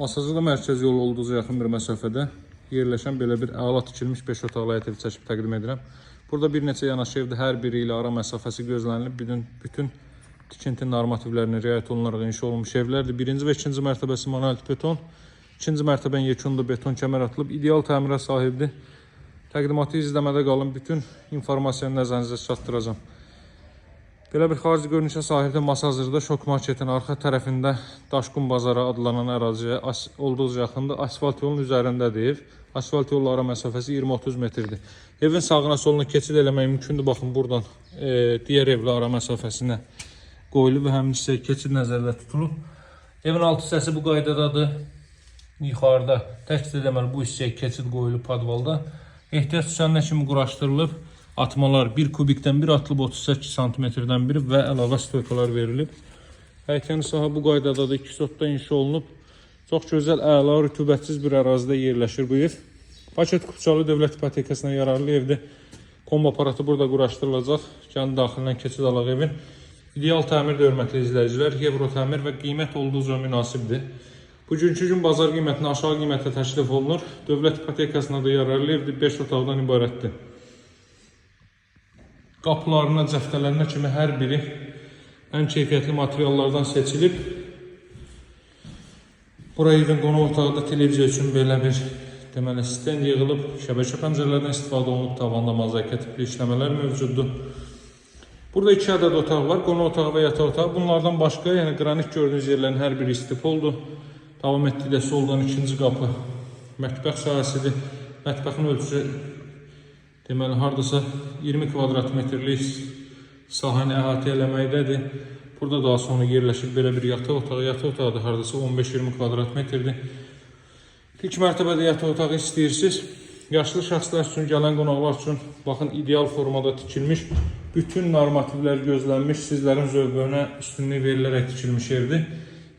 Masazırda mərkəz yolu olduqca yaxın bir məsafədə yerləşən belə bir əla tikilmiş 5 otaqlı həyət evi çəkib təqdim edirəm. Burada bir neçə yanaşı evdə hər biri ilə ara məsafəsi gözlənilib. Bütün tikinti normativlərinə riayət olunaraq inşa olunmuş evlərdir. Birinci və ikinci mərtəbəsi monolit beton. İkinci mərtəbənin yekununda beton kəmər atılıb. İdeal təmirə sahibdir. Təqdimatı izləmədə qalın. Bütün informasiyanı nəzərinizə çatdıracağam. Belə bir xarici görünüşə sahibdir. Masazırda Şok Marketin arxa tərəfində Daşqum Bazarı adlanan əraziyə olduqca yaxındır. Asfalt yolun üzərindədir ev. Asfalt yolla ara məsafəsi 20-30 metrdir. Evin sağına soluna keçid eləmək mümkündür. Baxın buradan digər evlə ara məsafəsinə qoyulub və həmin hissəyə keçid nəzərdə tutulub. Evin alt hissəsi bu qaydadadır. Yuxarıda təkcə deməli bu hissəyə keçid qoyulub podvalda. Ehtiyac düşənə kimi quraşdırılıb. Atmalar 1 kubikdən bir atılıb 38 santimetrdən biri və əlavə stoykalar verilib. Həyətyanı sahə bu qaydadadır. 2 sotda inşa olunub. Çox gözəl, əla, rütubətsiz bir ərazidə yerləşir bu ev. Paket kupçalı dövlət ipotekasına yararlı evdir. Kombi aparatı burada quraşdırılacaq. Kənd daxilindən keçid alaq evin. İdeal təmirdir, hörmətli izləyicilər. Evro təmir və qiymət olduqca münasibdir. Bugünkü gün bazar qiymətinə aşağı qiymətə təklif olunur. Dövlət ipotekasına da yararlı evdir. 5 otaqdan ibarətdir. Qapılarına, cəftələrinə kimi hər biri ən keyfiyyətli materiallardan seçilib. Bura evin qonaq otağında televiziya üçün belə bir deməli stend yığılıb, şəbəkə pəncərələrdən istifadə olunub, tavanda mozaika tipli işləmələr mövcuddur. Burada iki ədəd otaq var, qonaq otağı və yataq otağı. Bunlardan başqa, yəni qranit gördüyünüz yerlərin hər biri istipoldur. Davam etdikdə soldan ikinci qapı mətbəx sahəsidir. Mətbəxin ölçüsü deməli hardasa 20 kvadrat metrlik sahəni əhatə eləməkdədir. Burada daha sonra yerləşir belə bir yataq otağı. Yataq otağı da hardasa 15-20 kvadrat metrdir. İlk mərtəbədə yataq otağı istəyirsiniz. Yaşlı şəxslər üçün, gələn qonaqlar üçün baxın ideal formada tikilmiş, bütün normativlər gözlənmiş, sizlərin zövqünə üstünlük verilərək tikilmiş evdir.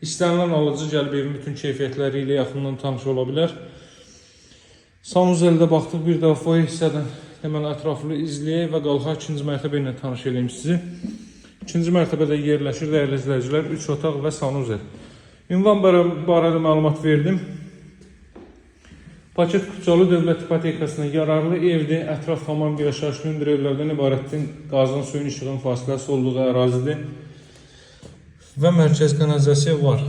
İstənilən alıcı gəlib evin bütün keyfiyyətləri ilə yaxından tanış ola bilər. Sanuzeldə baxdıq, bir daha foyer hissədən deməli ətraflı izləyək və qalxaq ikinci mərtəbə ilə tanış eləyim sizi. İkinci mərtəbədə yerləşir, dəyərli izləyicilər, 3 otaq və sanuzel. Ünvan barədə məlumat verdim. Paket kupçalı dövlət ipotekasına yararlı evdir. Ətraf tamam bir yaşayışlı hündür evlərdən ibarətdir. Qazın, suyun, işığın fasiləsi olduğu ərazidir. Və mərkəz kanalizasiya var.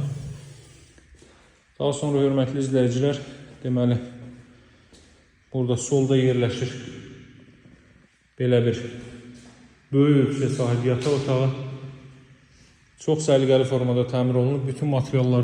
Daha sonra, hörmətli izləyicilər, deməli burada solda yerləşir belə bir böyük ölçüyə sahib yataq otağı. Çox səliqəli formada təmir olunub. Bütün materiallar